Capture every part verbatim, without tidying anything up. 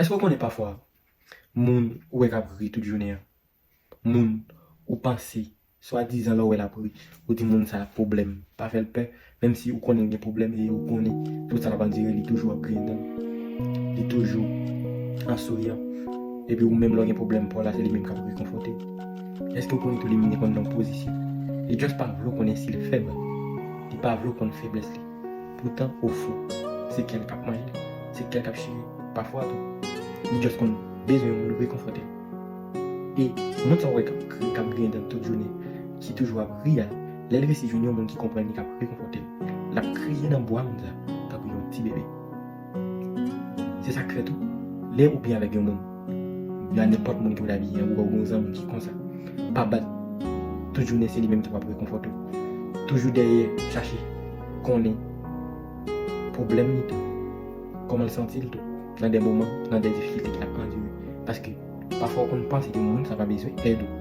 Èske w konnen pafwa moun ou wè k ap ri tout jounen an, moun ou panse swadizan lè w wè l ap ri, ou di moun sa pwoblèm, pa fè l pè, menm si ou konnen l gen pwoblèm e ou konnen tout sa l ap andire, li toujou ap griyen dan l, li toujou an souriyan. Epi ou menm lè w gen pwoblèm pa w la, se li menm k ap rekonfòte w. Èske w konnen tou li menm li konn nan pozisyon? Li just pa vle w konnen si l fèb. Li pa vle w konn feblès li. Poutan, ofon, se kè l k ap manje, se kè l k ap chire. Pafwa tou, li just konn bezwen yon moun rekonfòte l. E moun sa w wè k ap kri, k ap griyen dan tout jounen, ki toujou ap ri a, lè l resi jwenn yon moun ki konprann li, k ap rekonfòte l, l ap kriye nan bra moun sa, tankou yon ti bebe. Se sa k fè tou, lè ou byen avèk yon moun, ya nenpòt moun ki w ta byen, ou wè w gen yon zanmi ki konsa, pa bat, tout jounen se li menm ki p ap rekonfòte w. Toujou dèyè, chache konnen pwoblèm li tou, kòman l santi l tou, nan de moman, nan de difikilte ki l ap andire. Paske pafwa w konn panse ke moun sa pa bezwen èd ou.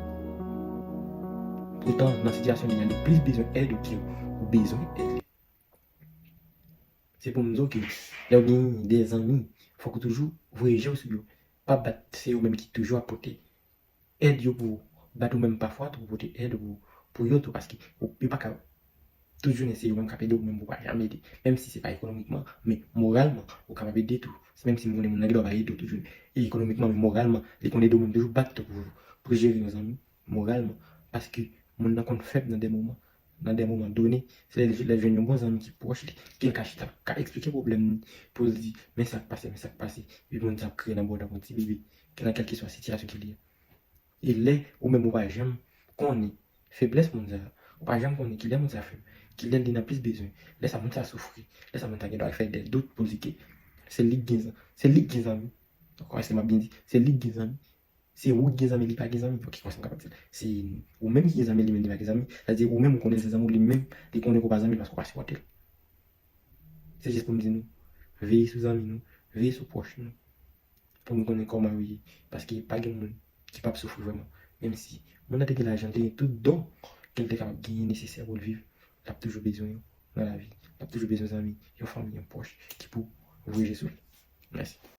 Poutan, nan sitiyasyon li an, li plis bezwen èd ou ke ou bezwen èd li. Se pou m di w ke lè w gen de zanmi, fòk ou toujou voye je w sou yo. Pa bat, se yo menm ki toujou ap pote èd yo pou ou. Bat ou menm pafwa tou pou pote èd pou, pou yo tou, paske ou, yo pa ka tout jounen se yo menm k ap ede w, ou menm ou pa janm ede. Menm si se pa ekonomikman, men moralman, ou kapab ede tou. Menm si m konnen moun nan gen dwa pa ede w tout jounen, e ekonomikman, men moralman, li konn ede w menm toujou bat tou pou, pou jere yon zanmi, moralman. Paske moun nan konn fèb nan de moman, nan de moman done, se lè, lè l jwenn yon bon zanmi ki pwòch li, ke l ka chita, ka eksplike pwoblèm li, pou l di, men sa k pase, men sa k pase, epi moun sa ap kriye nan bò w tankou yon ti bebe, ke nan kèlkeswa sitiyasyon ke li ye. E lè ou menm ou pa janm konnen feblès moun sa, ou pa janm konnen kilè moun sa fèb, kilè li nan plis bezwen, lè sa moun sa soufri, lè sa moun sa gen dwa fè de dout pou l di ke se li k gen, se li k gen zanmi. Donk, èske m ap byen di, se li k gen zanmi? Se ou ki gen zanmi, li pa gen zanmi. Ok, kòmsi m kapab di l. Se ou menm ki gen zanmi, li menm li pa gen zanmi. Sa di ou menm ou konnen l se zanmi w, li menm li konnen ke w pa zanmi l paske w pa sipòte l. Se jis pou m di nou, veye sou zanmi nou, veye sou pwòch nou. Pou nou konnen kòman yo ye. Paske pa gen moun ki p ap soufri vrèman. Menm si moun nan te gen lajan, l te gen tout don ke l te kapab genyen nesesè pou l viv, l ap toujou bezwen yo nan lavi. L ap toujou bezwen zanmi, yon fanmi, yon pwòch ki pou voye je sou li. Mèsi.